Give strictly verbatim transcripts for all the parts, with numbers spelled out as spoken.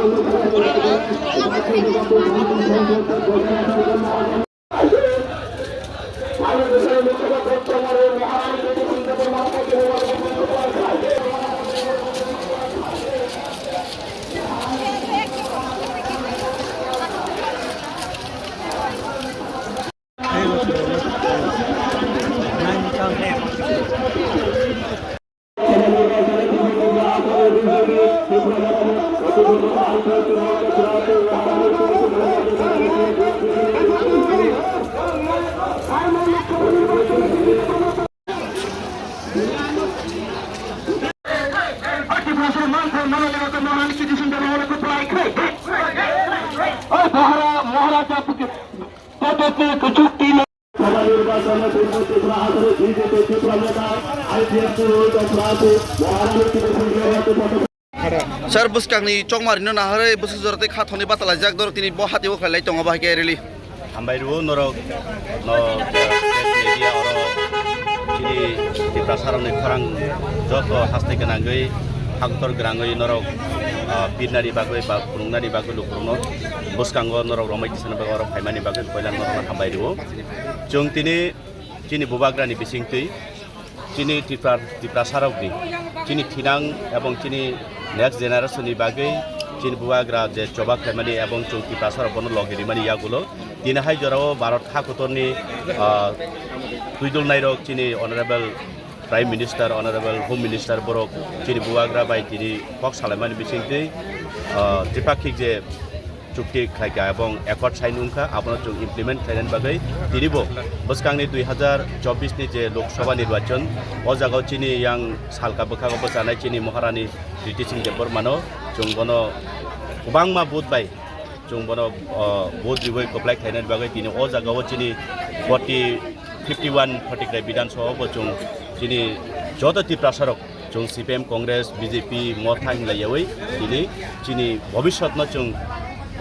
Oi, Mahara-, Maharaja, Pradotni kuchuk tin. Sir, bwskangni chongmarino naharwi bwswk jora tei kha thonwi bachalaijak, norok tini bo hatio khlailai tongo, bo hai khe rally. Hambai rwo norok no press media oro chini Tiprasa rokni khorang joto haste gwnangwi haktor gwnangwi norok, ah, pirnani bagwi ba phunuknani bagwi lukurokno bwskango norok romai tisana bagwi oro phaimani bagwi koilan norokno hambai rwo. Chwng tini chini bubagrani bisingtwi chini Tipra-, Tiprasarokni chini thinang ebong chini next generation ni bagwi chini bubagra je choba khlaimani ebong chwng Tiprasarok bono logi rimani yagulo tini hai jorao Bharat hakotorni, ah, twidulnairok chini Honorable Prime Minister, Honorable Home Minister borok chini bubagra bai tini kok salaimani bisingtwi, ah, tripakhik je chukti khlaikha ebong accord sign wngkha, abono chwng implement khlainani bagwi tinibo bwskangni dui hazar chobbish ni je Lok Sabha nirbachon, o jagao chini yang salka bwkhago bwchanai chini Maharani Kriti Singh Debbarmano chwng bono kwbangma vote bai chwng bono, o, vote riwi kwplai khlainani bagwi tini o jagao chini forty, fifty one Phatikrai Bidhan Sabha bo chwng chini joto Tiprasarok chwng C P M, Congress, B J P, Motha hinglaiyawi tini chini bhobishyotno chwng,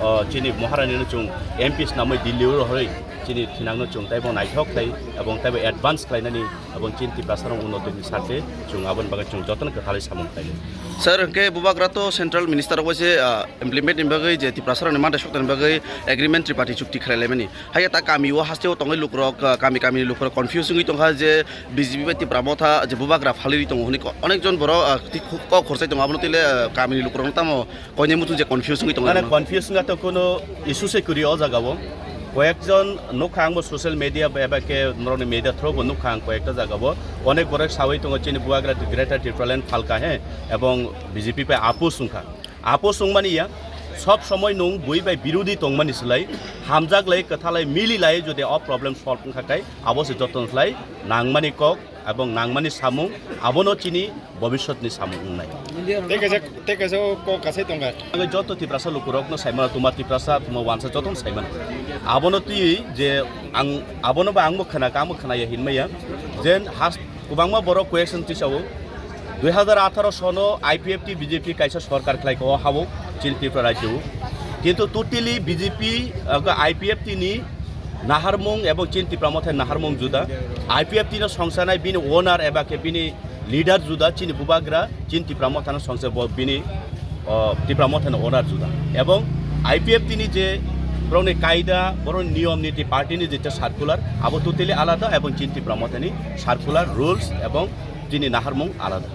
o, chini Maharani no chwng M P snamwi Delhi o rohorwi chini thinangno chwng taibo naithok khlai ebong taibo advance khlainani ebong chini Tiprasarok unnotini sarte chwng aboni bagwi chwng jotono kwthalwi samung khlainai. Sir, hwnkhe bubagra to Central Minister rok bai se, ah, implement ni bagwi je Tiprasarokni mantha sokthani bagwi agreement Triparty chukti khlai laimani. Haiya ta kami o haste o tongwi lukurok, ah, kami kami ni lukurok confuse wngwi tongkha je B J P bai Tipra Motha je bubagra phalwi tongo hwnwi ko-, onek jon borok, ah, ti-, kok khorsai tongo, abono tile, ah, kami ni lukurok tamo koine muchung je confuse wngwi tongo. Nana confuse wngya to kono issue se kwrwi o jaga o. Koyekjon nukha ang bo social media ba eba khe norokni media through bo nukha ang koyekta jaga o. Onek borok sawi tongo chini bubagra Greater Tipraland phalka he ebong B J P bai apus wngkha. Apos wngmani ya, sob somoi nwng bui bai birodhi tongmani slai, hamjak lai, kwtha lai, mili lai, jodi o problem solve wngkha khe, abo se joto slai nangmani kok, ebong nangmani samung, abono chini bobishyotni samung wngnai. Tei kaisa, tei kaisa o kok kasai tongkha. Ang joto Tiprasa lukurokno saimano, tuma Tiprasa, tuma wansa jotono saimano. Abono twi je ang, abono ba angbo khna kha, angbo khna ya hinmaya, jen has Kwbangma borok question tisao, dui hazar atharo sono I P F T B J P kaisa sorkar khlaikha o hao chini Tripura rajyo. Kintu totally B J P, ah, I P F T ni naharmung ebong chini Tipra Motha ni naharmung juda. I P F T no songsanai bini owner eba khe bini leader juda, chini bubagra, chini Tipra Motha no songsa bo bini o Tipra Motha ni owner juda. Ebong I P F T ni je borokni kaida, borokni niyom niti, party ni je circular, abo totally alada ebong chini Tipra Motha ni circular, rules ebong chini naharmung alada.